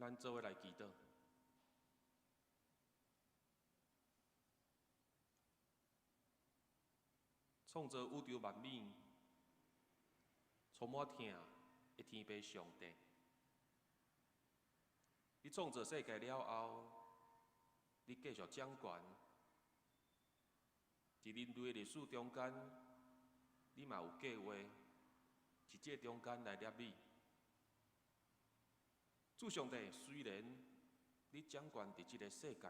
咱做伙來祈禱。創造宇宙萬物，充滿疼的天父上帝，你創造世界了後，你繼續掌權。佇人類的歷史中間，你嘛有計劃，佇這中間來立你。主上帝，雖然你掌權佇這个世界，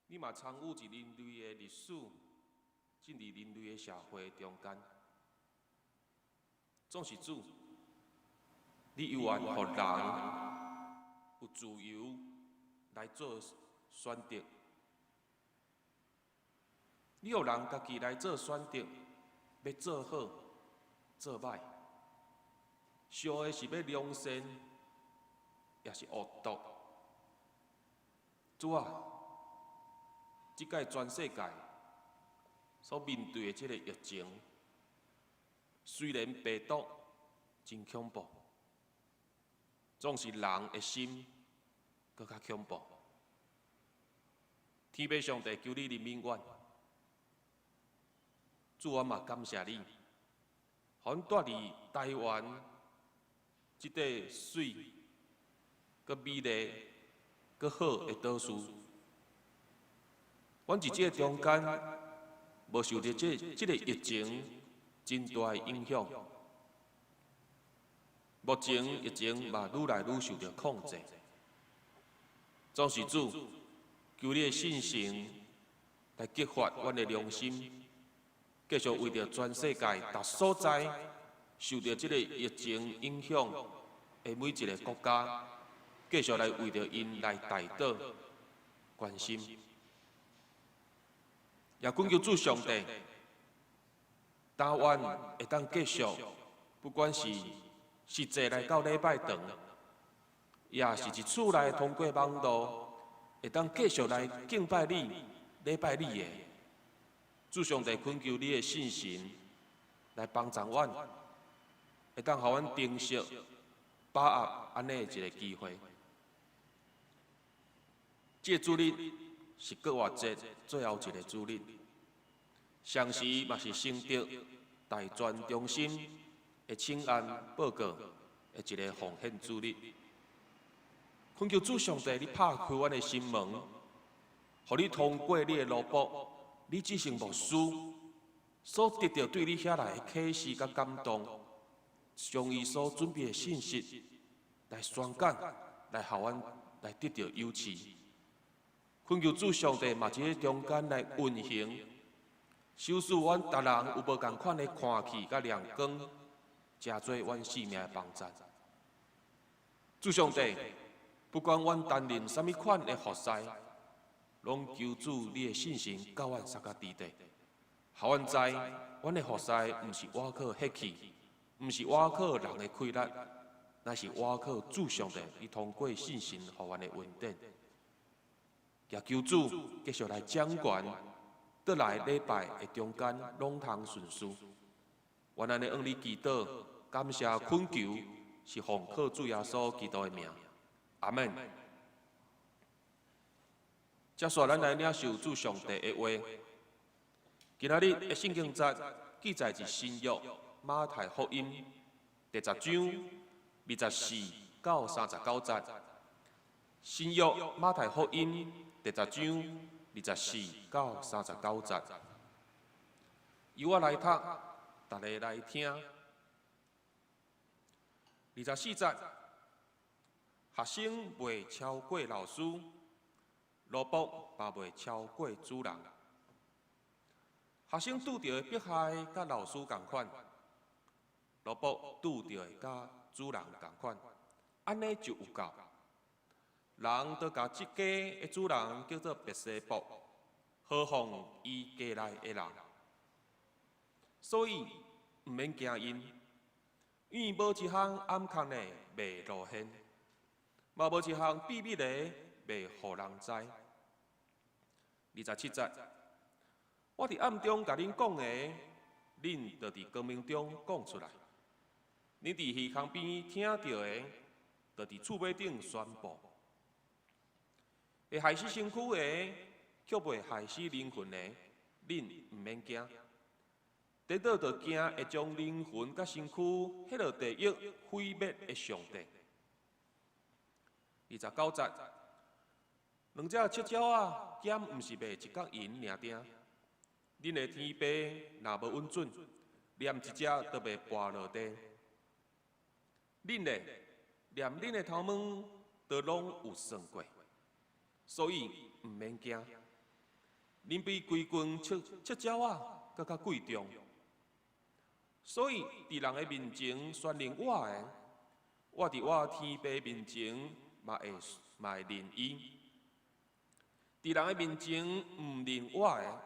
你嘛參與佇人類的歷史，進入人類的社會中間。總是主，你猶原予人有自由來做選擇。你予人家己來做選擇，欲做好，做䆀。相的是欲良善，抑是惡毒。主啊，這擺全世界所面對的這个疫情，雖然病毒真恐怖，總是人的心閣較恐怖。天父上帝，求你憐憫阮。主，我嘛感謝你，予阮蹛佇台灣這塊媠、閣美麗、閣好的島嶼。阮佇這个中間，無受著這个疫情真大的影響。目前疫情嘛愈來愈受著控制。總是主，求你的聖神來激發阮的良心，繼續為著全世界逐所在受著這个疫情影響的每一个國家，繼續來為著𪜶來代禱關心。也懇求主上帝，台灣會當繼續，不管是實際來到禮拜堂，抑是佇厝內通過網路，會當繼續來敬拜你、禮拜你的。主上帝，懇求你的聖神來幫助阮，會當予阮珍惜、把握按呢一个機會。這个主日是復活節最後一个主日，同時嘛是承德大專中心的請願報告的一个奉獻主日。懇求主上帝，你拍開阮的心門，予你通過你的奴僕，李志成牧師所得著對你遐來的啟示佮感動，將伊所準備的信息來宣講，來予阮來得著扶持。懇求主上帝嘛，佇這中間來運行，使使阮逐人有無仝款的看氣佮亮光，成做阮性命的幫贊。主上帝，不管阮擔任啥物款的服侍，攏求主你的聖神佮阮相佮佇咧，予阮知，阮的服侍毋是倚靠血氣，毋是倚靠人的氣力，乃是倚靠主上帝，伊通過聖神予阮的恩典。也求主繼續來掌權，倒來禮拜的中間攏通順遂。阮按呢向你祈禱，感謝懇求，是奉靠主耶穌基督的名。阿門。接續咱來領受主上帝的話。今仔日的聖經節記載佇新約馬太福音第十章24到39節。新約馬太福音第十章24到39節。由我來讀，逐家來聽。二十四節，學生袂超過老師，奴僕嘛袂超過主人。學生拄著的迫害佮老師仝款，奴僕拄著的佮主人仝款，按呢就有夠。人都共這家的主人叫做別西卜，何況伊家內的人。所以毋免驚𪜶，因為無一項暗藏的袂露現，嘛無一項秘密的袂予人知。27節，我佇暗中共恁講的，恁就佇光明中講出來；恁佇耳空邊聽著的，就佇厝尾頂宣布：會害死身軀的，卻袂害死靈魂的，恁毋免驚。顛倒著驚會將靈魂佮身軀彼落地獄毀滅的上帝。29節，兩隻赤鳥仔，敢毋是賣一角銀爾定？恁的天父若無允准，連一隻都袂跋落地。恁咧，連恁的頭毛都攏有算過，所以毋免驚。恁比規群赤赤鳥仔閣較貴重。所以，佇人的面前宣認我的，我佇我天父面前嘛會認伊。佇人的面前毋認我的，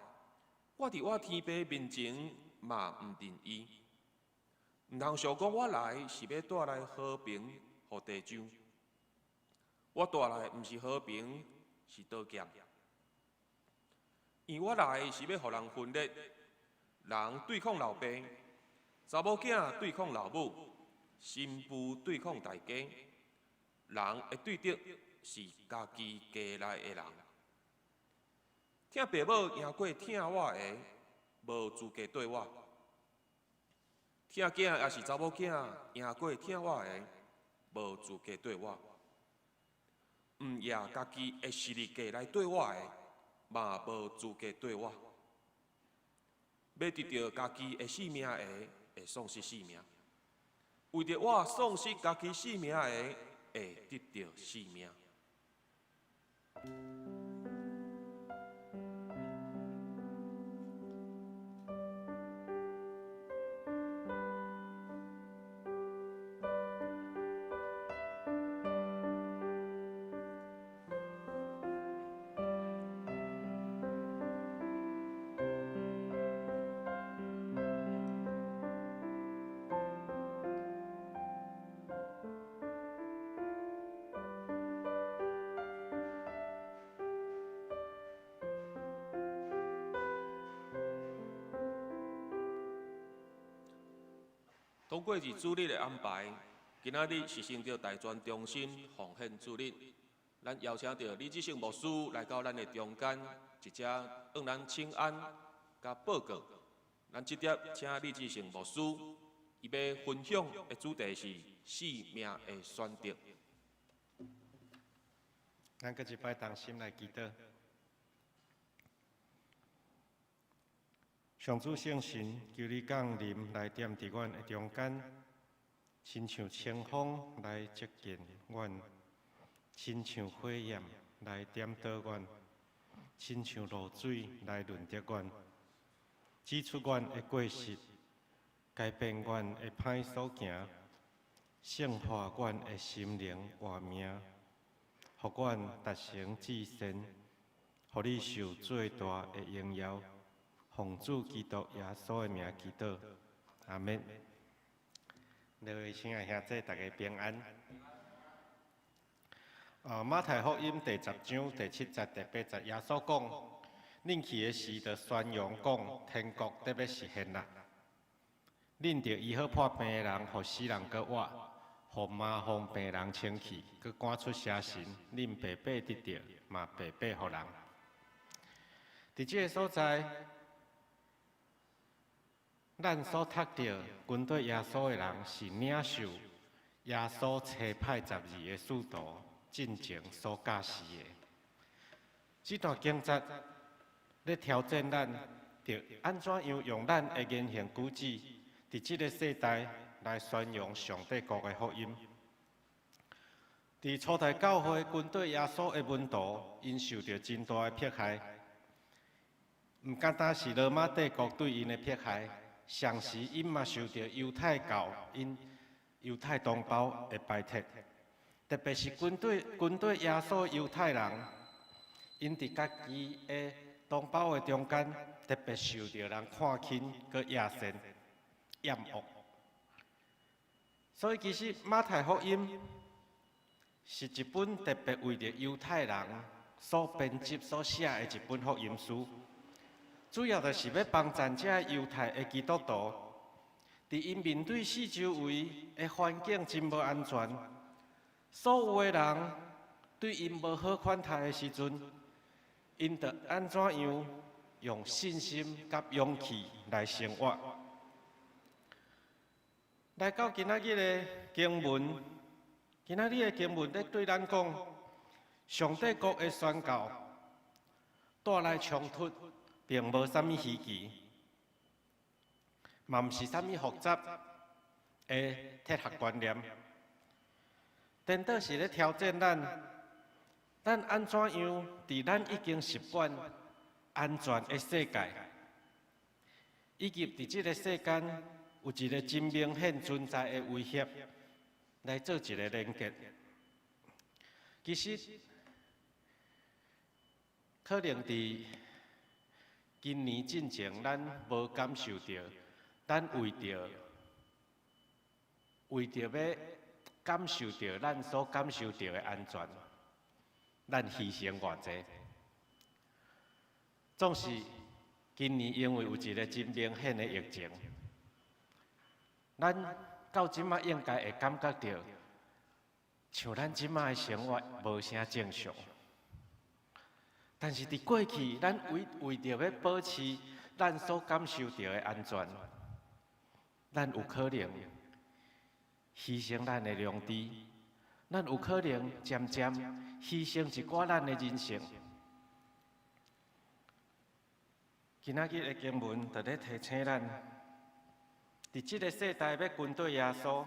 我佇我天父面前嘛毋認伊。毋通想講我來是欲帶來和平予地上，我帶來毋是和平，是刀劍。因為我來是欲予人分裂，人對抗老爸，查某囝對抗老母，新婦對抗大家，人的對敵是家己家內的人。疼爸母贏過疼我的，無資格綴我；疼囝抑是查某囝贏過疼我的，無資格綴我。毋攑家己的十字架來綴我的，嘛無資格綴我。欲得著家己的性命的，會喪失性命；為著我喪失家己性命的，會得著性命。通過佇主日的安排，今仔日是承著大專中心奉獻主日，咱邀請著李志勝牧師來到咱的中間，一齊向咱請安佮報告。咱直接請李志勝牧師，伊欲分享的主題是生命的選擇。咱閣一擺同心來祈禱。上主聖神，求你降臨來踮佇阮的中間，親像清風來接近阮，親像火焰來點著阮，親像露水來潤澤阮，指出阮的過失，改變阮的歹所行，聖化阮的心靈活命，予阮達成至善，予你受最大的榮耀。奉主基督耶穌的名祈禱，阿們。各位親愛兄弟，大家平安。馬太福音第10章第7節、第8節，耶穌講：恁去的時，就宣揚講，天國得欲實現啦。恁著醫好破病的人，予死人閣活，予麻風病人清氣，閣趕出邪神。恁白白得著，嘛白白予人。佇這个所在，咱所讀著跟綴耶穌的人是領受耶穌差派12个使徒進前所教示的。這段經節咧挑戰咱，著按怎樣用咱的言行舉止，佇這个世代來宣揚上帝國的福音。佇初代教會跟綴耶穌的門徒，𪜶受著真大的迫害，毋簡單是羅馬帝國對𪜶的迫害。同時，𪜶嘛受著猶太教𪜶猶太同胞的排斥，特別是跟綴耶穌猶太人，𪜶佇家己的同胞的中間，特別受著人看輕、閣厭嫌、厭惡。所以，其實馬太福音是一本特別為著猶太人所編輯、所寫的一本福音書。主要就是欲幫助這猶太的基督徒，佇𪜶面對四周圍的環境真無安全，所有的人對𪜶無好款待的時陣，𪜶著按怎樣用信心佮勇氣來生活。來到今仔日的經文，今仔日的經文咧對咱講，上帝國的宣告帶來衝突，並無啥物稀奇，嘛毋是啥物複雜的哲學觀念，顛倒是咧挑戰咱，咱按怎樣佇咱已經習慣安全的世界，以及佇這个世間有一个真明顯存在的威脅，來做一个連結。其實，可能佇今年進前，咱無感受著，咱為著欲感受著咱所感受著的安全，咱犧牲偌濟。總是今年因為有一个真明顯的疫情，咱到這馬應該會感覺著，像咱這馬的生活無啥正常。但是佇過去，咱為著欲保持咱所感受著的安全，咱有可能犧牲咱的良知，咱有可能漸漸犧牲一寡咱的人性。今仔日的經文就咧提醒咱，佇這个世代欲跟綴耶穌，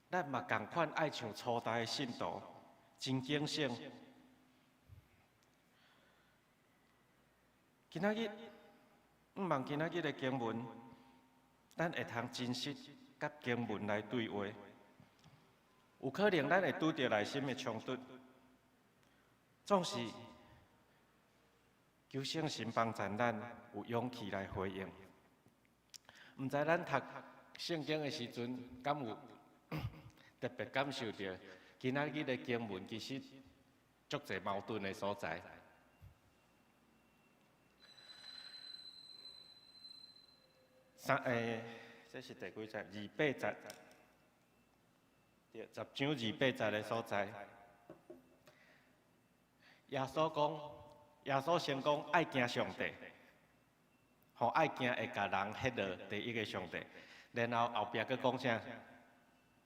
咱嘛仝款愛像初代的信徒，真警醒。今仔日，毋望今仔日的經文，咱會通真實佮經文來對話。有可能咱會拄著內心的衝突，總是求聖神幫助咱有勇氣來回應。毋知咱讀聖經的時陣，敢有特別感受著今仔日的經文其實足濟矛盾的所在。三欸，這是第幾節？二八節，對，10章28節的所在。耶穌講，耶穌先講愛驚上帝，吼愛驚會共人彼落第一个上帝，然後後壁閣講啥？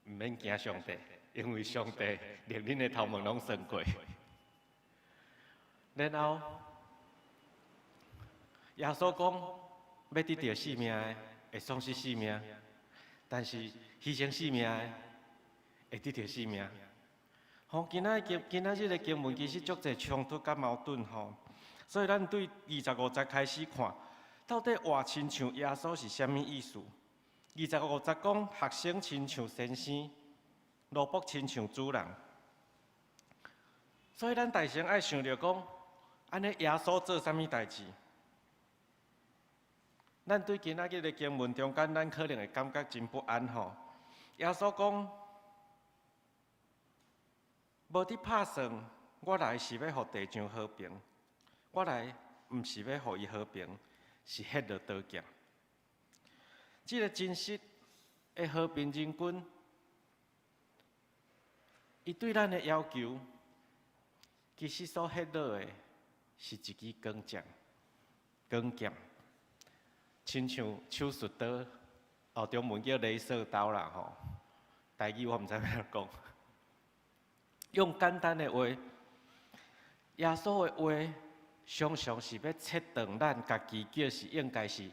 毋免驚上帝，因為上帝連恁的頭毛攏算過。然後耶穌講，欲得著性命的，會喪失性命；但是犧牲性命的，會得著性命。吼，今仔日的經文其實足濟衝突佮矛盾吼，所以咱對25節開始看，到底活親像耶穌是啥物意思？25節講學生親像先生，奴僕親像主人。所以咱大先愛想著講，按呢耶穌做啥物代誌？咱對今仔日的經文中間，咱可能會感覺真不安吼。耶穌講，無佇拍算，我來是欲予地上和平，我來毋是欲予伊和平，是彼落刀劍。這个真實的和平人君，伊對咱的要求，其實所彼落的是一支鋼劍，鋼劍，親像手術刀，哦，中文叫鐳射刀啦吼。台語我毋知欲按怎講。用簡單的話，耶穌的話常常是欲切斷咱家己叫是應該是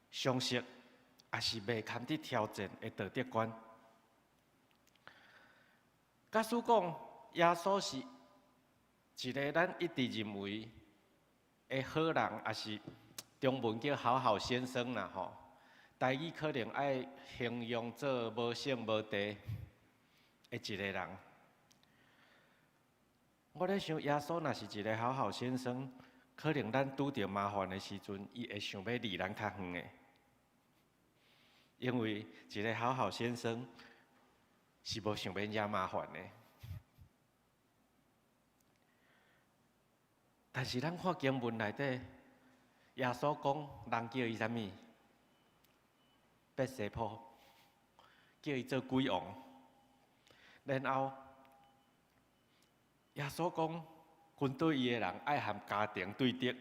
常識，抑是袂堪得挑戰的道德觀。假使講耶穌是一个咱一直認為的好人，抑是中文叫好好先生啦吼，台語可能愛形容做無性無地的一个人。我咧想，耶穌若是一个好好先生，可能咱拄著麻煩的時陣，伊會想欲離咱較遠的，因為一个好好先生是無想欲惹麻煩的。但是咱看經文內底，耶穌講人叫伊啥物？別西卜，叫伊做鬼王。然後耶穌講，跟隨伊的人愛和家庭對敵。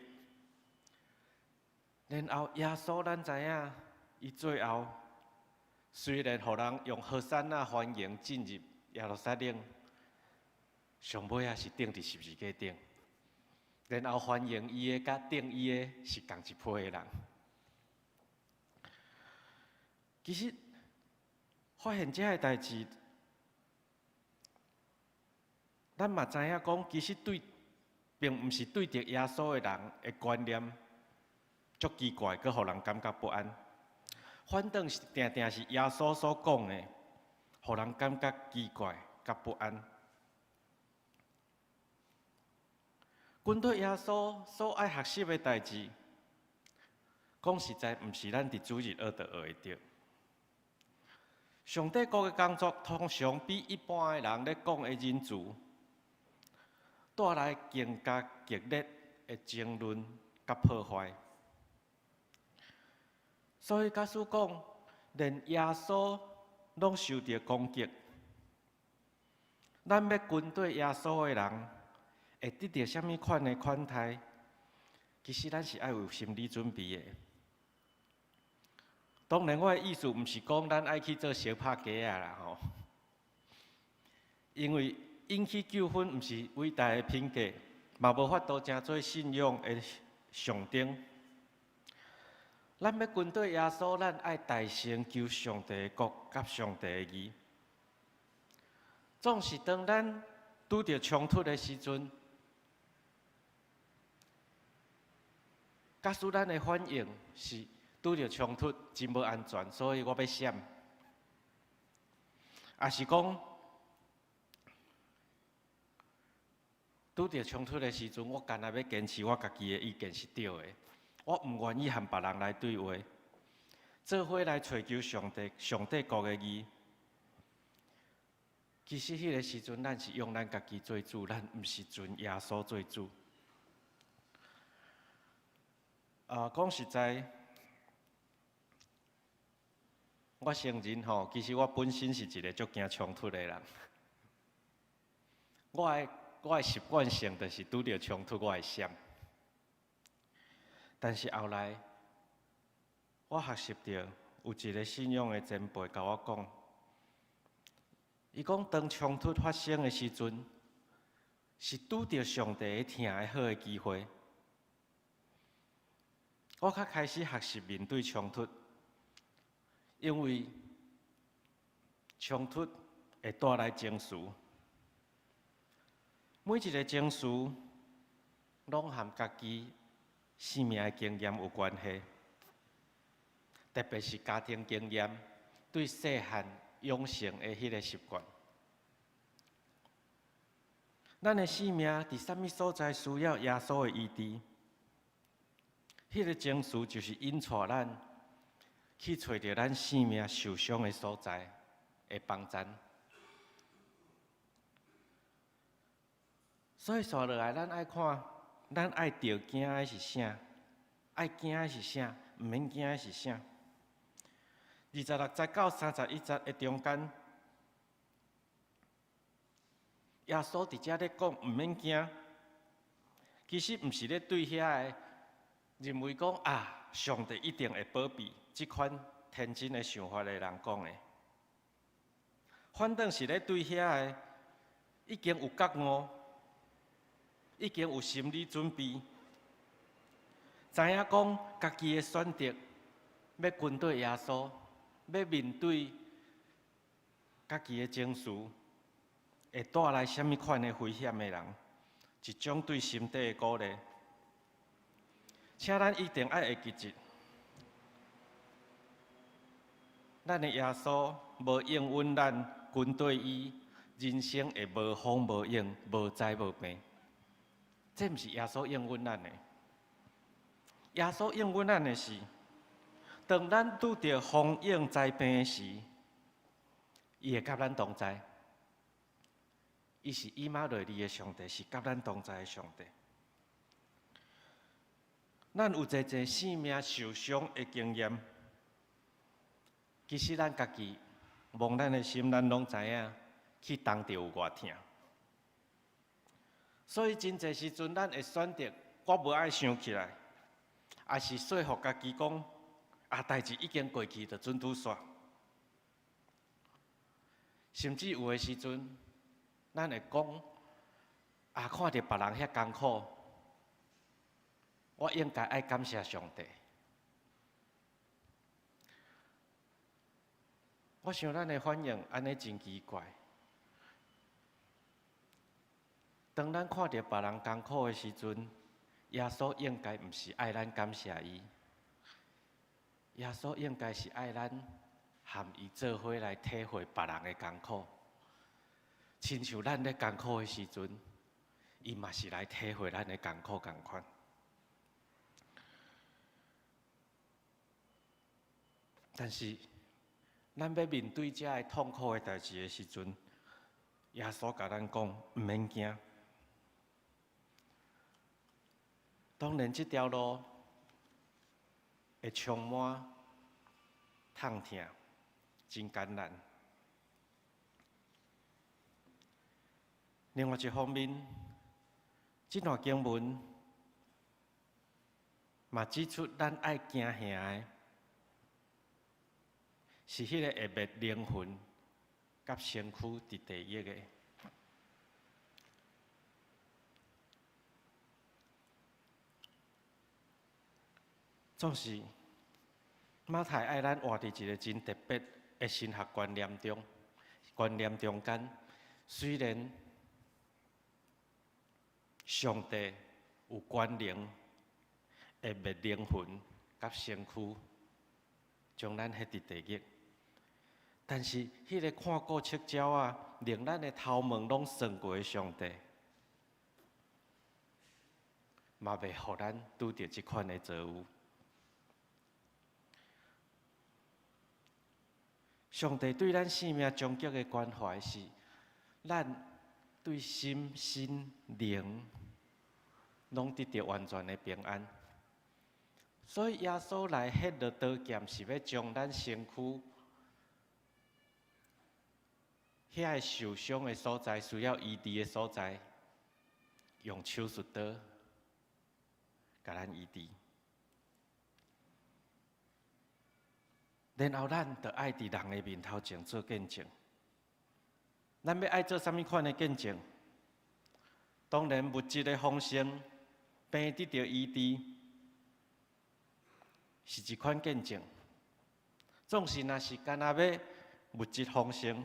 然後耶穌咱知影，伊最後雖然予人用和散那歡迎進入耶路撒冷，上尾也是釘佇十字架頂。然後歡迎伊的佮釘伊的是仝一批的人。其實發現這个代誌，咱嘛知影講，其實對並毋是對著耶穌的人的觀念足奇怪，閣予人感覺不安。反倒是定定是耶穌所講的，予人感覺奇怪佮不安。跟隨耶穌所愛學習的代誌，講實在，毋是咱佇主日學就學會著。上帝國的工作通常比一般的人咧講的仁慈，帶來更加激烈的爭論佮破壞。所以假使講，連耶穌攏受著攻擊，咱欲跟隨耶穌的人，會得著啥物款的款待？其實咱是愛有心理準備的。當然，我的意思毋是講咱愛去做相拍雞仔啦吼，因為引起糾紛毋是偉大的品格，嘛無法度成做信仰的象徵。咱欲跟隨耶穌，咱愛大聲求上帝的國佮上帝的義。總是當咱拄著衝突的時陣，假使咱的反應是拄著衝突真無安全，所以我欲閃，抑是講拄著衝突的時陣，我干焦欲堅持我家己的意見是對的，我毋願意和別人來對話，做伙來揣求上帝、上帝國的義。其實彼个時陣，咱是用咱家己做主，咱毋是尊耶穌做主。啊，講實在，我承認吼，其實我本身是一个足驚衝突的人。我的習慣性就是拄著衝突，我會閃。但是後來，我學習著有一个信仰的前輩共我講，伊講當衝突發生的時陣，是拄著上帝的疼的好的機會。我較開始學習面對衝突，因為衝突會帶來情緒，每一个情緒攏和家己生命的經驗有關係，特別是家庭經驗，對細漢養成的彼个習慣。咱的生命佇啥物所在需要耶穌的醫治？彼个情緒就是引帶咱去揣著咱生命受傷的所在的幫贊。所以紲落來，咱愛看，咱愛著驚的是啥？愛驚的是啥？毋免驚的是啥？26節到31節的中間，耶穌佇遮咧講毋免驚，其實毋是咧對遐個認為講啊，上帝一定會保庇這款天真的想法的人講的，反倒是咧對遐個已經有覺悟、已經有心理準備，知影講家己的選擇，欲跟隨耶穌，欲面對家己的情緒會帶來啥物款的危險的人，一種對心底的鼓勵。請咱一定愛會記得，咱的耶穌無應允咱跟隨伊，人生會無風無影、無災無病。這毋是耶穌應允咱的。耶穌應允咱的是，當咱拄著風湧災病時，伊會佮咱同在。伊是以馬內利的上帝，是佮咱同在的上帝。咱有濟濟生命受傷的經驗，其實咱家己摸咱的心，咱攏知影，去擔著有偌疼。所以真濟時陣，咱會選擇我無愛想起來，抑是說服家己講，啊，代誌已經過去，就準拄煞。甚至有的時陣，咱會講，啊，看著別人遐艱苦，我應該愛感謝上帝。我想咱的反應按呢真奇怪。當咱看著別人艱苦的時陣，耶穌應該毋是愛咱感謝伊，耶穌應該是愛咱含伊做伙來體會別人的艱苦。親像咱咧艱苦的時陣，伊嘛是來體會咱的艱苦仝款。但是，咱欲面對這个痛苦的代誌的時陣，耶穌共咱講，毋免驚。當然，這條路會充滿痛疼，真艱難。另外一方面，這段經文嘛指出，咱愛驚嚇的，是彼個會滅靈魂佮身軀佇地獄的。總是馬太愛咱活佇一個真特別的神學觀念中，觀念中間，雖然上帝有權能會滅靈魂佮身軀，將咱彼佇地獄，但是彼个看顧七鳥仔，連咱的頭毛攏算過的上帝，嘛袂予咱拄著這款的遭遇。上帝對咱生命終極的關懷是，咱對心、身、靈攏得著完全的平安。所以耶穌來彼落刀劍，是欲將咱身軀遐个受傷的所在，需要醫治的所在，用手術刀共咱醫治。然後咱就愛佇人的面頭前做見證。咱欲愛做啥物款的見證？當然物質的豐盛，病得著醫治，是一款見證。總是若是干焦欲物質豐盛，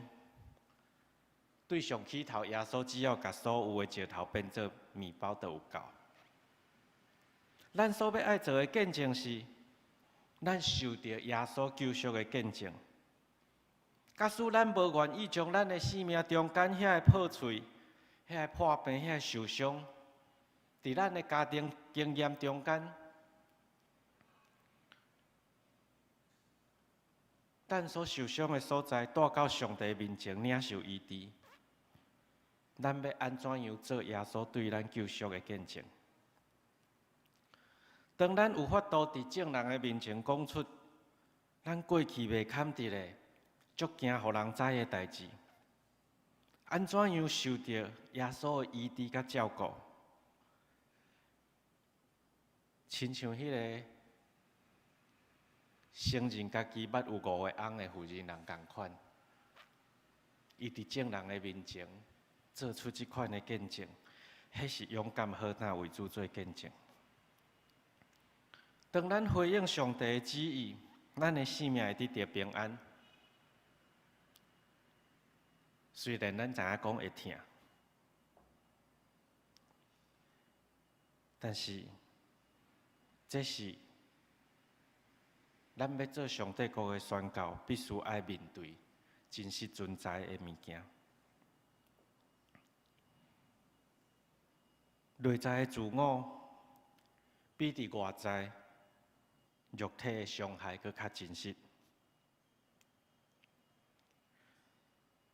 對上起頭，耶穌只要共所有的石頭變做麵包就有夠。咱所欲愛做的見證是，咱受著耶穌救贖的見證。假使咱無願意將咱的生命中間遐个破碎、遐個破病、遐個受傷，佇咱的家庭經驗中間，咱所受傷的所在，帶到上帝面前領受醫治。咱欲按怎樣做耶穌對咱救贖的見證？當咱有法度佇眾人的面前講出咱過去袂堪得的、足驚予人知的代誌，按怎樣受著耶穌的醫治佮照顧，親像彼个承認家己捌有五个翁的婦人人仝款，伊佇眾人的面前做出這款的見證，彼是勇敢好膽為主做見證。當咱回應上帝的旨意，咱的生命會得著平安。雖然咱知影講會疼，但是這是咱欲做上帝國的宣告，必須愛面對真實存在的物件。內在的自我比佇外在肉體的傷害閣較真實。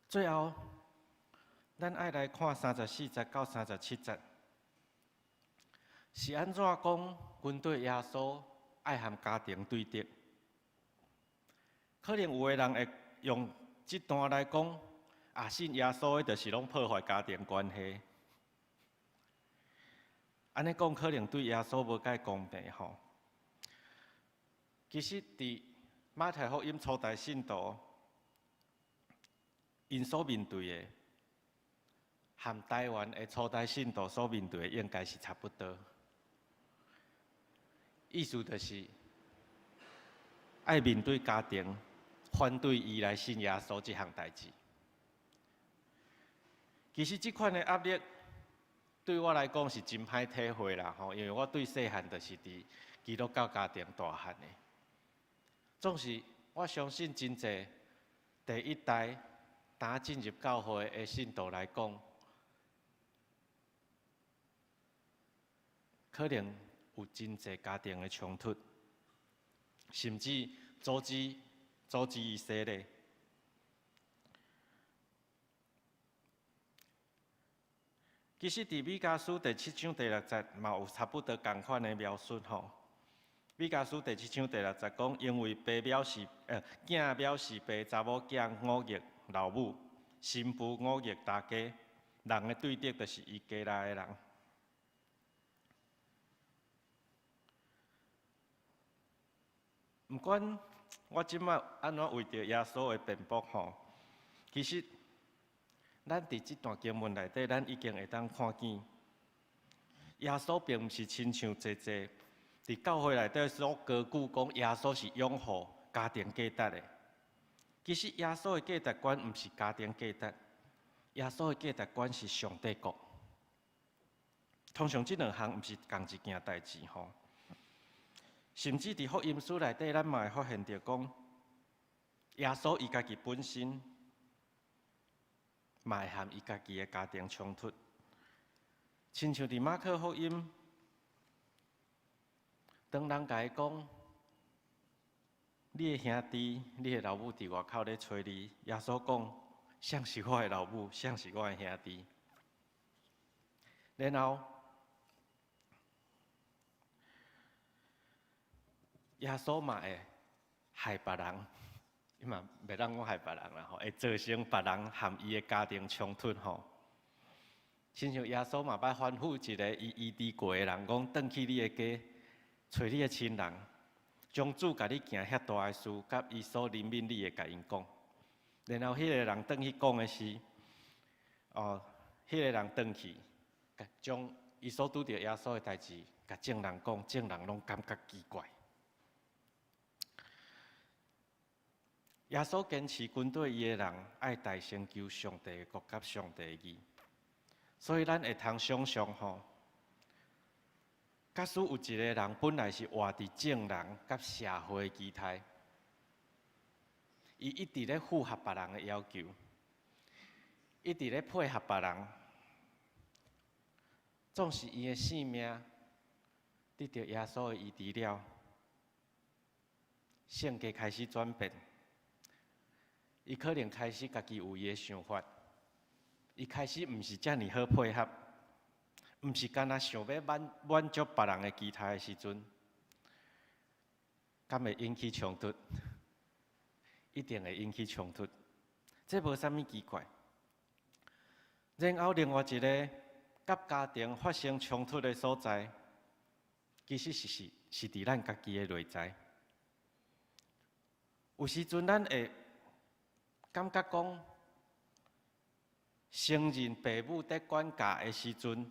最後，咱愛來看34節到37節，是按怎講？軍隊耶穌愛和家庭對敵。可能有的人會用這段來講，啊，信耶穌的就是攏破壞家庭關係。按呢講可能對耶穌無蓋公平吼。其實佇馬太福音初代信徒，𪜶所面對的，和台灣的初代信徒所面對的應該是差不多。意思就是，愛面對家庭反對伊來信耶穌這項代誌。其實這款的壓力對我來講是真歹體會啦吼，因為我對細漢就是佇基督教家庭大漢的。總是我相信真濟第一代當進入教會的信徒來講，可能有真濟家庭的衝突，甚至阻止伊洗禮。其實，佇彌迦書第七章第六節嘛有差不多仝款的描述吼。彌迦書第七章第六節講，因為爸藐視，囝藐視爸，查某囝忤逆老母，新婦忤逆大家，人的對敵就是伊家內的人。毋管我這擺按怎為著耶穌的辯駁吼，其實咱佇這段經文內底，咱已經會當看見，耶穌並毋是親像濟濟佇教會內底所高舉講耶穌是擁護家庭價值的。其實耶穌的價值觀毋是家庭價值，耶穌的價值觀是上帝國。通常這兩項毋是仝一件代誌吼。甚至佇福音書內底，咱嘛會發現著講，耶穌伊家己本身嘛會和伊家己的家庭衝突。親像佇馬可福音，當人共伊講，你的兄弟、你的老母佇外口咧揣你，耶穌講，誰是我的老母，誰是我的兄弟？然後，耶穌嘛會害別人，伊嘛袂當講害別人啦吼，會造成別人和伊的家庭衝突吼。親像耶穌嘛捌吩咐一個伊醫治過的人講，轉去你的家，揣你的親人，將主共你行遐大的事，佮伊所憐憫你的，共𪜶講。然後彼個人轉去講的是，哦，彼個人轉去，將伊所拄著耶穌的代誌，共眾人講，眾人攏感覺奇怪。耶穌堅持跟隨伊的人愛代先求上帝的國佮上帝的義，所以咱會通想像吼，假使有一個人本來是活佇眾人佮社會的期待，伊一直咧符合別人的要求，一直咧配合別人，總是伊的性命得著耶穌的醫治了，性格開始轉變。伊可能開始家己有伊的想法，伊開始毋是遮爾好配合，毋是干焦想欲滿足別人的期待的時陣，敢會引起衝突？一定會引起衝突，這無啥物奇怪。然後另外一个佮家庭發生衝突的所在，其實是佇咱家己的內在。有時陣咱會感覺講，承認爸母佇管教的時陣，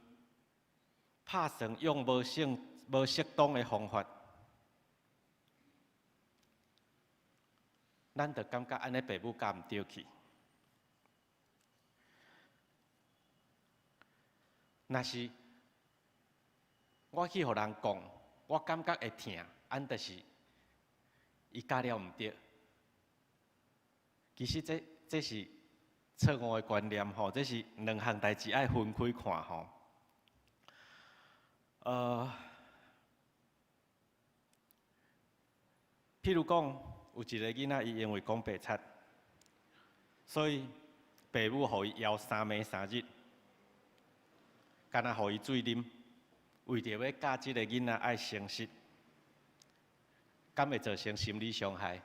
拍算用無適當的方法，咱就感覺按呢爸母教毋對去。若是我去予人講，我感覺會疼，按就是伊教了毋對。其實這是錯誤的觀念吼，這是兩項代誌愛分開看吼。譬如講，有一個囡仔，伊因為講白賊，所以爸母予伊枵三暝三日，干焦予伊水啉，為著欲教這個囡仔愛誠實，敢會造成心理傷害？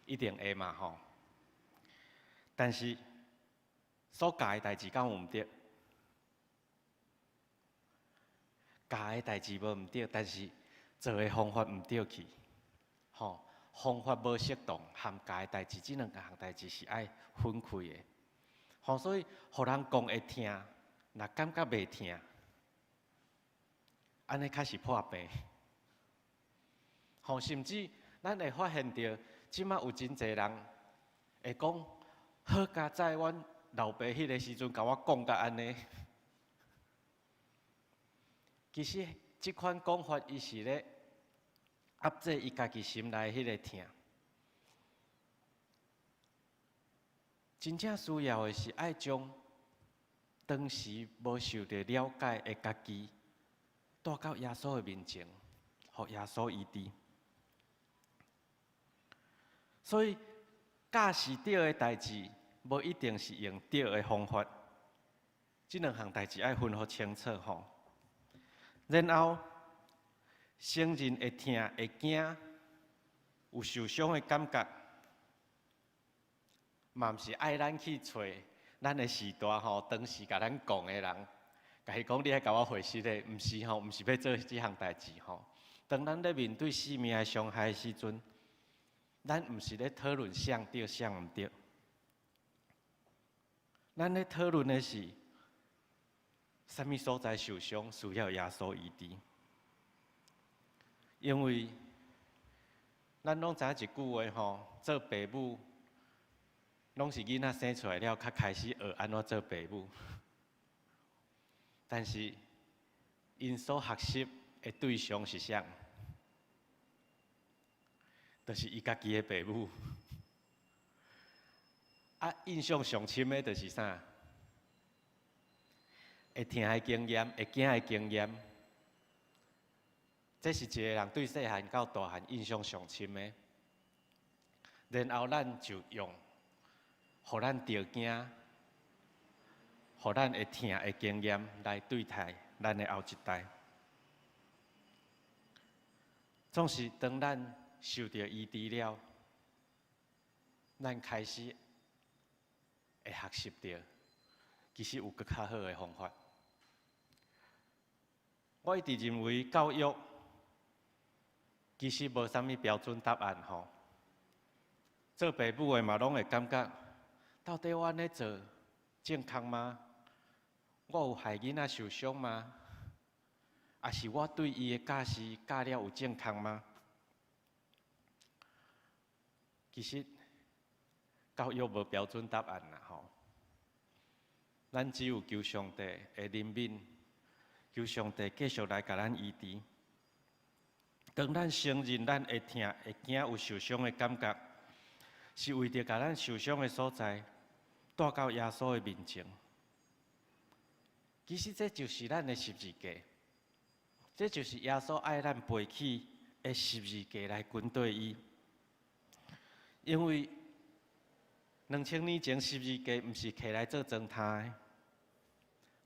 一定會嘛吼。但是所教的代誌敢有毋對？教的代誌無毋對，但是做的方法毋對去，吼，方法無適當，含教的代誌，這兩項代誌是愛分開的。吼，所以予人講會疼，若感覺袂疼，按呢較是破病。吼，甚至咱會發現著，這馬有真濟人會講，好佳哉，阮老爸彼个時陣共我講甲按呢。其實這款講法，伊是咧壓制伊家己心內彼个疼。真正需要的是愛將當時無受著了解的家己帶到耶穌的面前，予耶穌醫治。所以教是對的代誌，無一定是用對的方法。這兩項代誌愛分予清楚吼。然後承認會疼、會驚、有受傷的感覺，嘛毋是愛咱去揣咱的序大吼，當時共咱講的人，共伊講你愛共我回實的，毋是吼，毋是欲做這項代誌吼。當咱咧面對生命的傷害的時陣，咱毋是咧討論誰對誰毋對，咱咧討論的是啥物所在受傷，需要耶穌醫治。因為咱攏知影一句話吼，做爸母攏是囡仔生出來了，才開始學按怎做爸母。但是，𪜶所學習的對象是啥？就是伊家己的爸母。啊，印象上深的就是啥？會疼的經驗，會驚的經驗。這是一個人對細漢到大漢印象上深的。然後咱就用，予咱著驚，予咱會疼的經驗來對待咱的後一代。總是當咱受著醫治了，咱開始會學習著，其實有閣較好的方法。我一直認為教育其實無啥物標準答案吼。做爸母的嘛攏會感覺，到底我按呢做正確嗎？我有害囡仔受傷嗎？抑是我對伊的教示教了有正確嗎？其實教育無標準答案啦吼。咱只有求上帝的憐憫，求上帝繼續來共咱醫治。當咱承認咱會疼、會驚、有受傷的感覺，是為著共咱受傷的所在帶到耶穌的面前。其實這就是咱的十字架，這就是耶穌愛咱背起的十字架來跟隨伊。因為2000年前十字架毋是摕來做妝刣的，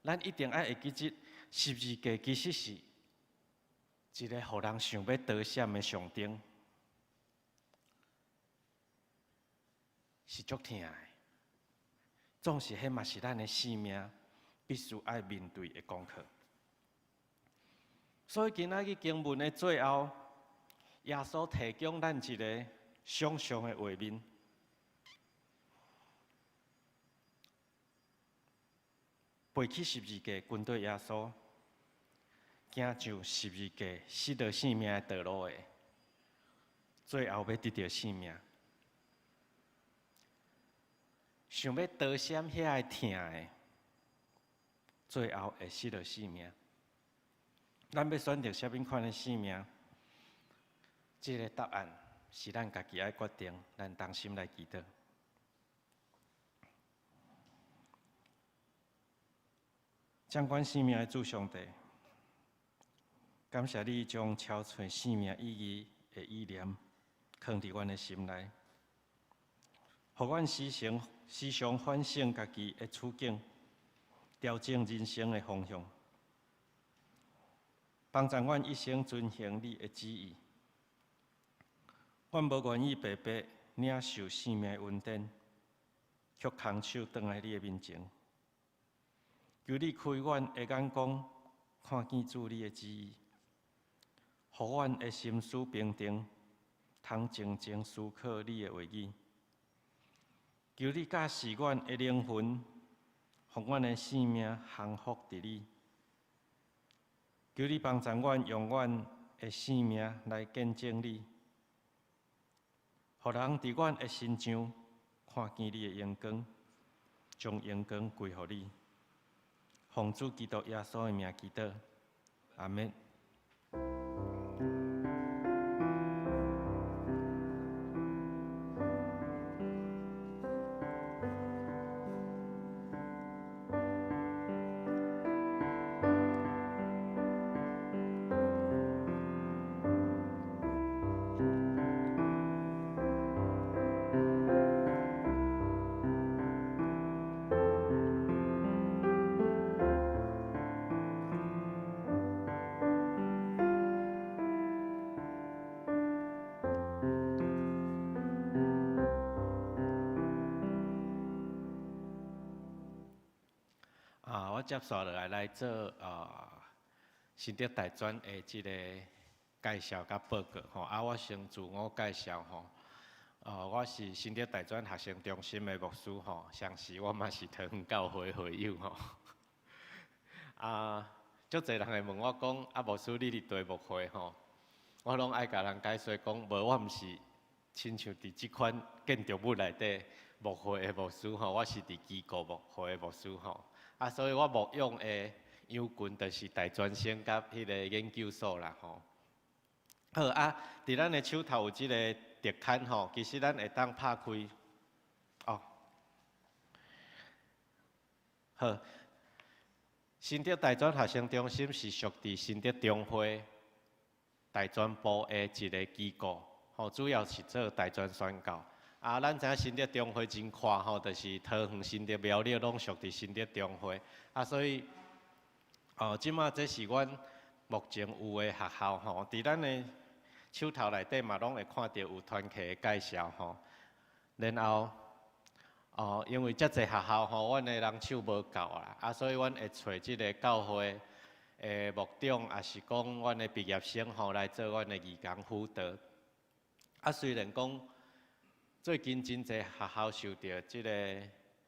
咱一定愛會記得十字架其實是一個予人想欲逃閃的象徵，是足疼的。總是彼嘛是咱的生命必須愛面對的功課。所以今仔日經文的最後，耶穌提供咱一個想像的畫面。背起十字架跟隨耶穌，行上十字架失落性命的道路的，最後欲得著性命。想欲逃閃遐个疼的，最後會失落性命。咱欲選擇啥物款的性命？這个答案是咱家己愛決定，咱同心來祈禱。掌管生命的主上帝，感謝你將超出生命意義的意念藏佇阮的心內，予阮時常時常反省家己的處境，調整人生的方向，幫助阮一生遵行你的旨意。阮無願意白白領受生命的恩典，卻空手轉來你的面前。求你開阮的眼光，看見主你的旨意，予阮的心思平定，通靜靜思考你的話語。求你教示阮的靈魂，予阮的性命降服佇你。求你幫助阮，用阮的性命來見證你，予人佇阮的身上看見你的榮光，將榮光歸予你。奉主基督耶穌的名祈禱，阿們。啊，我接紲落來來做新竹大專的這个介紹佮報告吼。啊，我先自我介紹吼。我是新竹大專學生中心的牧師吼，同時我嘛是桃園教會會友吼。啊，足濟人會問我講，啊，牧師你佇佗牧會吼？我攏愛共人解說講，無，我毋是親像佇這款建築物內底牧會的牧師吼，我是佇機構牧會的牧師吼。啊，所以我牧養的羊群就是大專生佮彼个研究所啦吼。好啊，佇咱的手頭有這个特刊吼，其實咱會當拍開哦。好，新竹大專學生中心是屬佇新竹中會大專部的一个機構，吼，主要是做大專宣教。啊，咱知影新竹中會真闊吼，就是桃園、新竹、苗栗攏屬佇新竹中會。啊，所以，哦，這馬這是阮目前有的學校吼，佇咱的手頭內底嘛，攏會看著有團契的介紹吼。然後，哦，因為遮濟學校吼，阮的人手無夠啦，啊，所以阮會揣這个教會的牧長，抑是講阮的畢業生吼，來做阮的義工輔導。啊，雖然講最近真濟學校受著這个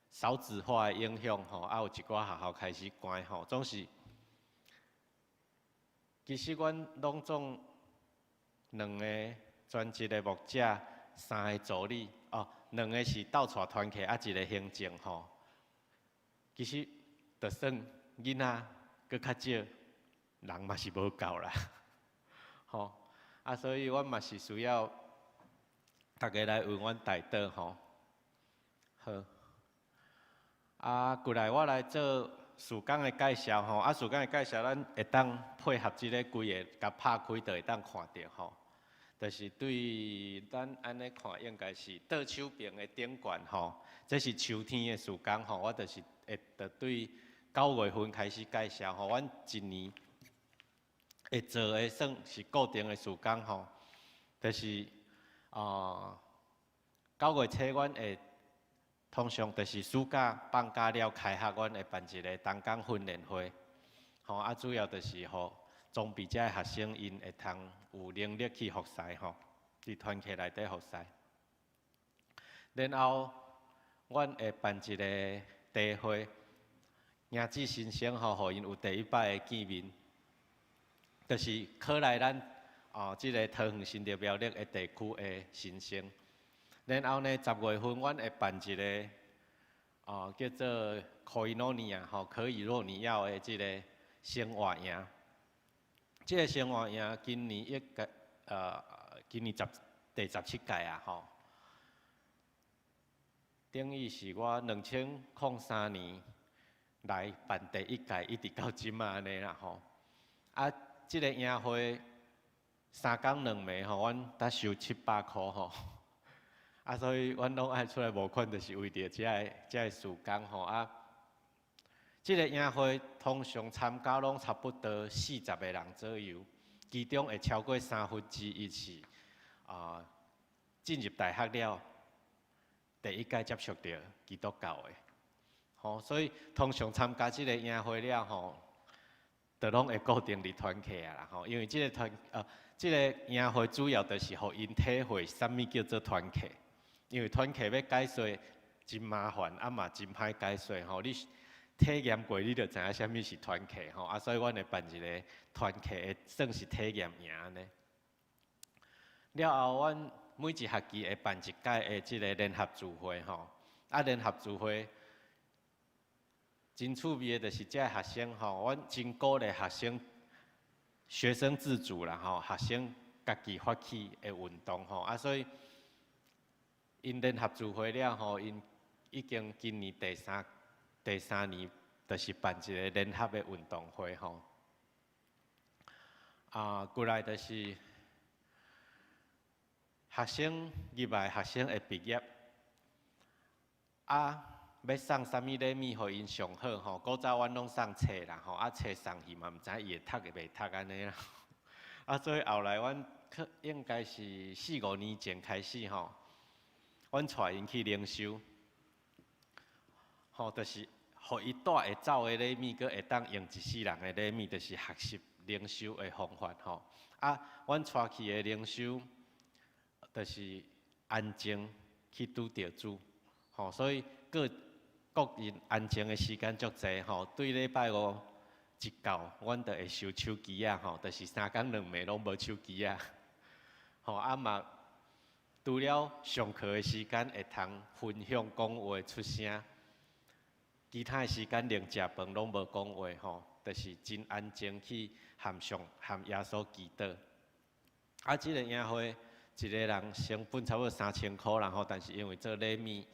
少子化的影響吼，啊，有一寡學校開始關吼，總是其實阮攏總兩个專職的牧者，三個助理，哦，兩個是鬥帶團契，啊，一个行政吼。其實就算囡仔閣較少，人嘛是無夠啦，吼。啊，所以阮嘛是需要大家來為阮代禱吼。好，啊，過來我來做事工的介紹吼。啊，事工的介紹，咱會當配合這个規个，共拍開，就會當看著吼。就是對咱按呢看，應該是倒手邊的頂懸吼。這是秋天的事工吼，我就是會著對9月份開始介紹吼。阮一年會做的算是固定的事工吼，就是9月初阮會通常就是暑假放假了開學，阮會辦一个同工訓練會，吼啊，主要就是予裝備遮的學生𪜶會通有能力去服侍吼，佇團契內底服侍。然後，阮會辦一个茶會，迎接新生吼，予𪜶有第一擺的見面，就是考來咱哦，這个桃園新竹苗栗的地區的新生。然後呢，10月份阮會辦一个哦，叫做可以諾尼亞吼，可以若你要的這个生活營。這个生活營今年一個今年第17屆啊吼。等於是我2003年來辦第一屆，一直到這馬按呢啦吼。啊，這个營會3工2暝吼，阮才收700箍吼。啊，所以阮攏愛出來募款，就是為著這个事工吼啊。這个營會通常參加攏差不多40個人左右，其中會超過1/3是啊進入大學了，第一擺接觸著基督教的，吼，所以通常參加這個營會了吼，就攏會固定佇團契啊啦吼，因為這個團呃，這個營會主要就是予𪜶體會啥物叫做團契，因為團契欲解說真麻煩，啊嘛真歹解說吼，你體驗過你就知影啥物是團契吼，啊，所以阮會辦一個團契的算是體驗營按呢。了後，阮每一學期會辦一擺的這个聯合聚會吼，啊，聯合聚會真趣味的，就是這个學生吼，阮真鼓勵學生學生自主啦吼，學生家己發起的運動吼，啊，所以𪜶聯合聚會了吼，𪜶已經今年第三年，就是辦一个聯合的運動會吼。啊，過來就是學生入來，學生會畢業，啊，欲送啥物禮物予𪜶上好吼？古早阮攏送冊啦吼，啊冊送去嘛毋知伊會讀會袂讀按呢啦。啊，所以後來阮可應該是四五年前開始吼，阮帶𪜶去靈修，吼，就是予伊帶會走的禮物，閣會當用一世人的禮物，就是學習靈修的方法吼。啊，阮帶去的靈修，就是安靜去拄著主，吼，所以個個人安靜的時間足濟吼。對禮拜五一到，阮就會收手機仔吼，就是三工兩暝攏無手機仔。吼啊嘛，除了上課的時間會通分享講話出聲，其他的時間連食飯攏無講話吼，就是真安靜去含上含耶穌祈禱。啊，這个營會一個人成本差不多3000箍啦吼，但是因為做禮物，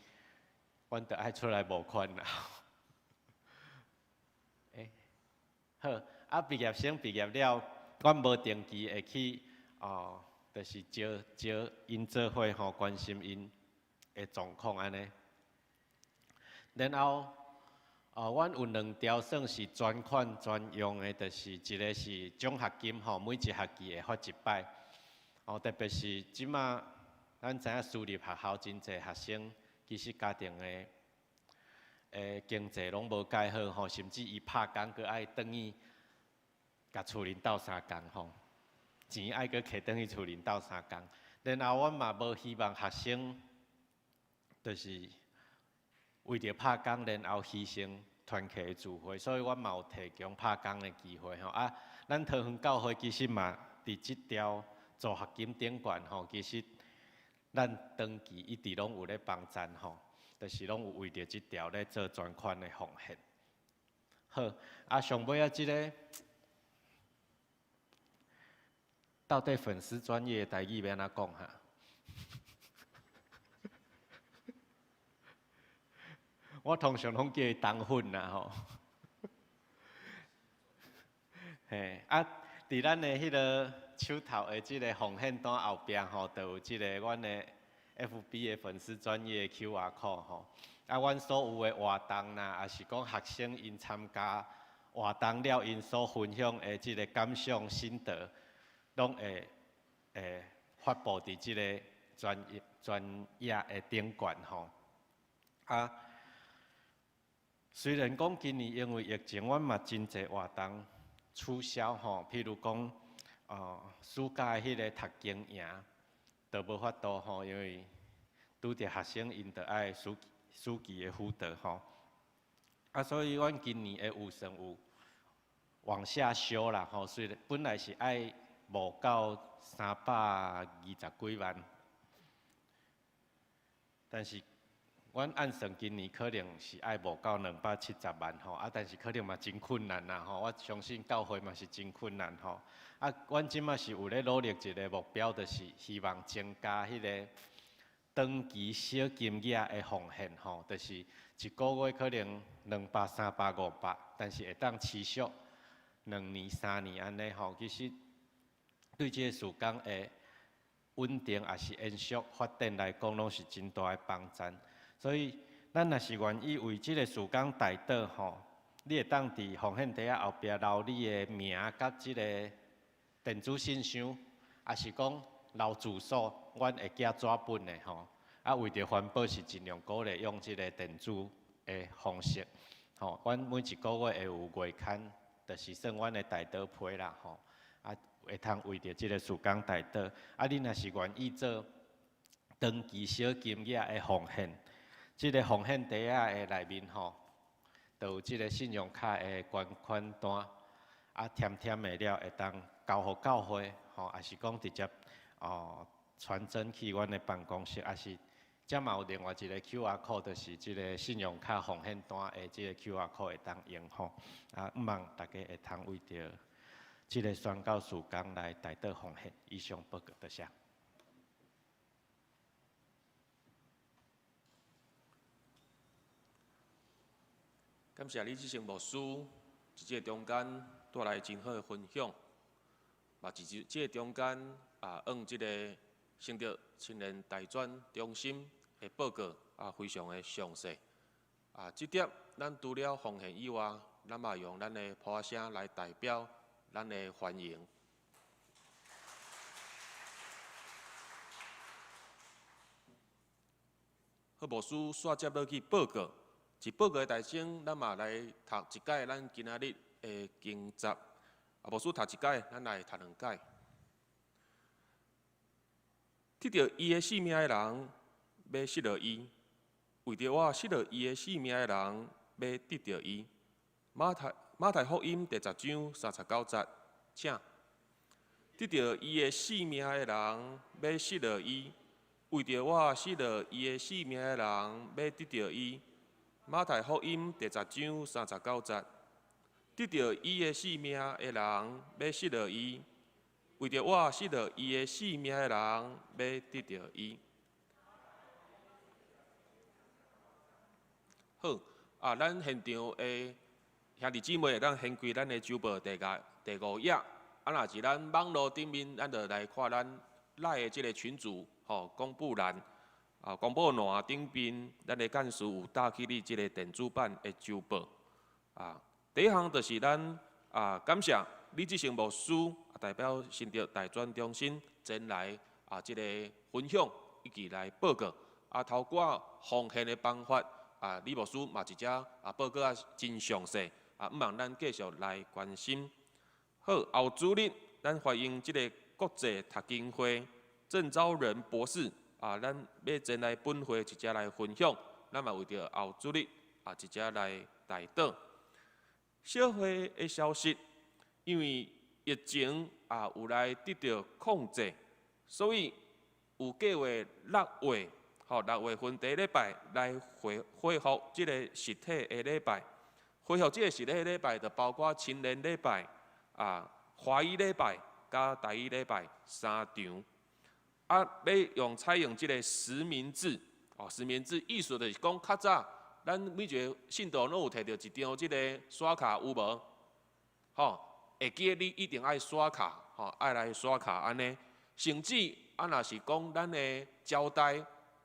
阮著愛出來募款啦。欸，好，啊，畢業生畢業了，阮無定期會去哦，就是招招𪜶做伙吼，關心𪜶的狀況按呢。然後，哦，阮有兩條算是專款專用的，就是一个是獎學金吼，每一學期會發一擺。哦，特別是這馬，咱知影私立學校真濟學生，其實家庭的經濟攏無蓋好吼，甚至伊拍工閣愛轉去共厝人鬥相共吼，錢愛閣摕轉去厝人鬥相共。然後阮嘛無希望學生，就是為著拍工，然後犧牲團契的聚會，所以阮嘛有提供拍工的機會吼。啊，咱桃園教會其實嘛佇這條助學金頂懸吼，其實咱長期一直攏有咧幫贊吼，就是攏有為著這條咧做專款的奉獻。好，啊，上尾仔這个到底粉絲專頁的台語欲按怎講哈？我通常攏叫伊忠粉啦吼。嘿，啊，佇咱的彼个手頭的這个奉獻單後壁吼，就有這个阮的 FB 的粉絲專頁 QR code 吼。啊，阮所有的活動啦，抑是講學生𪜶參加活動了，𪜶所分享的這个感想心得，攏會發布佇這个專頁專頁的頂懸吼。啊，雖然講今年因為疫情，阮嘛真濟活動取消吼，譬如講，暑假的彼个讀經營都無法度吼，因為拄著學生𪜶著愛暑期的輔導吼。啊，所以阮今年的預算有往下修啦吼，雖然本來是愛募到320幾萬，但是阮按算今年可能是愛募到270萬吼，啊，但是可能嘛真困難啦吼，我相信教會嘛是真困難吼。啊，阮這馬是有咧努力一个目標，就是希望增加彼个長期小金額的奉獻吼，就是一个月可能200、300、500，但是會當持續2年、3年按呢吼。其實對這个事工的穩定抑是延續發展來講，攏是真大的幫助。所以，咱若是願意為這个事工代禱吼，你會當佇奉獻袋仔後壁留你的名佮這个電子信箱，抑是講留住所，阮會寄紙本的吼。啊，為著環保是盡量鼓勵用這個電子的方式。吼，阮每一個月會有月刊，就是算阮的代禱批啦，吼。啊，會通為著這個事工代禱。啊，你若是願意做長期小金額的奉獻，這個奉獻袋仔的內面吼，就有這個信用卡的捐款單。啊，填填的了會當交予教會，吼，抑是講直接哦傳真去阮的辦公室，抑是這嘛有另外一個 QR code，就是這個信用卡奉獻單的這個 QR code 會當用吼。啊，向望大家會通為著這個宣教事工來代禱奉獻。以上報告多謝。感謝李志成牧師，佇這個中間帶來真好的分享，嘛佇這個中間啊，用這個聖德青年大專中心的報告啊，非常的詳細。啊，這點咱除了奉獻以外，咱嘛用咱的噗仔聲來代表咱的歡迎。好，牧師煞接落去報告。佇報告的大先，咱嘛來讀一擺咱今仔日的經節。啊，牧師讀一擺，咱來讀兩擺。得著伊的性命的人，欲失落伊；為著我失落伊的性命的人，欲得著伊。馬太福音第十章三十九節，請。得著伊的性命的人，欲失落伊；為著我失落伊的性命的人，欲得著伊。馬太福音第十章三十九節，得著伊的性命的人，欲失落伊；為著我失落伊的性命的人，欲得著伊。好，啊，咱現場的兄弟姊妹會當掀開咱的週報第五頁，啊，若是咱網路頂面，咱就來看咱 LINE 的這个群組，吼，公布欄。啊，公布欄頂邊，咱的幹事有搭起你這个電子版的週報。啊，第一項就是咱啊，感謝李志成牧師代表新竹大專中心前來啊，這个分享以及來報告。啊，透過奉獻的方法，啊，李牧師嘛一隻啊報告啊真詳細，啊，向望咱繼續來關心。好，後主日咱歡迎這个國際讀經會鄭昭仁博士。啊，咱欲前來本會一齊來分享，咱嘛為著後主日啊，一齊來代禱。小會的消息，因為疫情啊有來得著控制，所以有計劃六月，吼，六月份第一禮拜來恢復這個實體的禮拜。恢復這個實體的禮拜，就包括青年禮拜、啊華語禮拜、佮台語禮拜三場。啊，欲用採用這个實名制，哦，實名制意思就是講，較早咱每一个信徒攏有提著一張這个刷卡有無？吼，會記得你一定愛刷卡，吼，愛來刷卡按呢。甚至啊，若是講咱的招待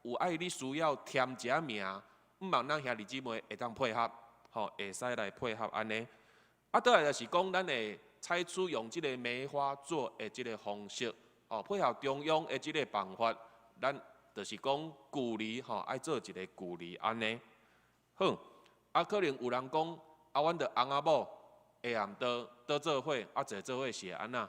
有愛你需要填一下名，向望咱兄弟姊妹會當配合，吼，會使來配合按呢。啊，倒來就是講，咱會採取用這个梅花座的這个方式。哦，配合中央的這个辦法，咱就是講距離吼，愛做一个距離按呢。好，啊，可能有人講，啊，阮著翁仔某下暗晡倒做伙，啊，坐做伙是會按怎？啊，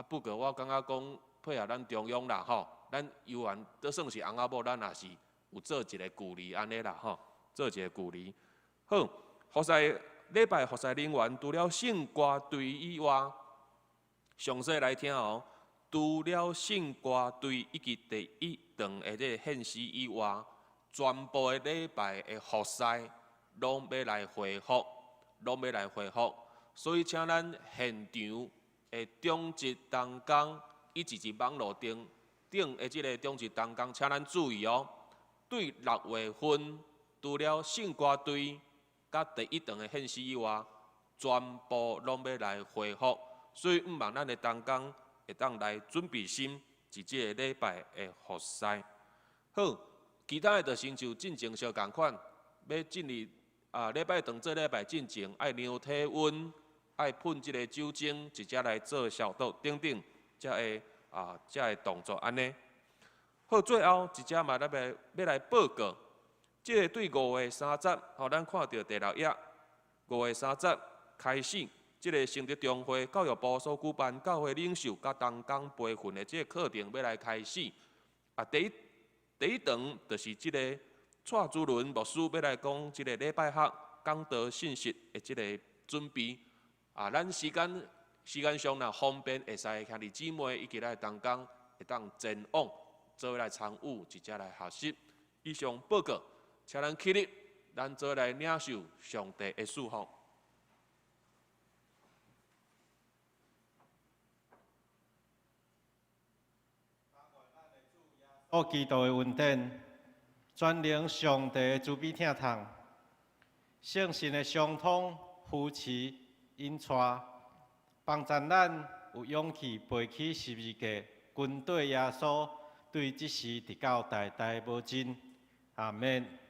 不過我感覺講配合咱中央啦，吼，咱猶原都算是翁仔某，咱也是有做一个距離按呢啦，吼，做一个距離。好，服侍禮拜服侍人員除了聖歌隊以外，詳細來聽哦。除了聖歌隊以及第一場的這个獻詩以外，全部的禮拜的服侍攏欲來恢復，攏欲來恢復。所以，請咱現場的長執同工以及佇網路頂頂的這个長執同工，請咱注意哦。對六月份，除了聖歌隊佮第一場的獻詩以外，全部攏欲來恢復。所以，向望咱的同工會當來準備心，佇這个禮拜的服侍。好，其他的就親像進前相仝款，欲進入啊禮拜堂做禮拜進前，愛量體溫，愛噴這个酒精，直接來做消毒等等，才會啊，才會動作按呢。好，最後一節嘛，咱欲來報告，這个對5月30，吼，咱看著第六頁，五月三十開始，這个聖德中會教育部所舉辦教會領袖佮同工培訓的這个課程欲來開始。啊，第一堂就是這个蔡主倫牧師欲來講這个禮拜學講道信息的這个準備。啊，咱時間上若方便，會使兄弟姊妹以及咱同工會當前往做伙來參與，一齊來學習。以上報告，請咱起立，咱做伙來領受上帝的祝福。耶穌基督的恩典，全能上帝的慈悲疼痛，聖神的相通扶持引帶，幫助咱有勇氣背起十字架，跟隨耶穌，對這時直到代代無盡。阿們。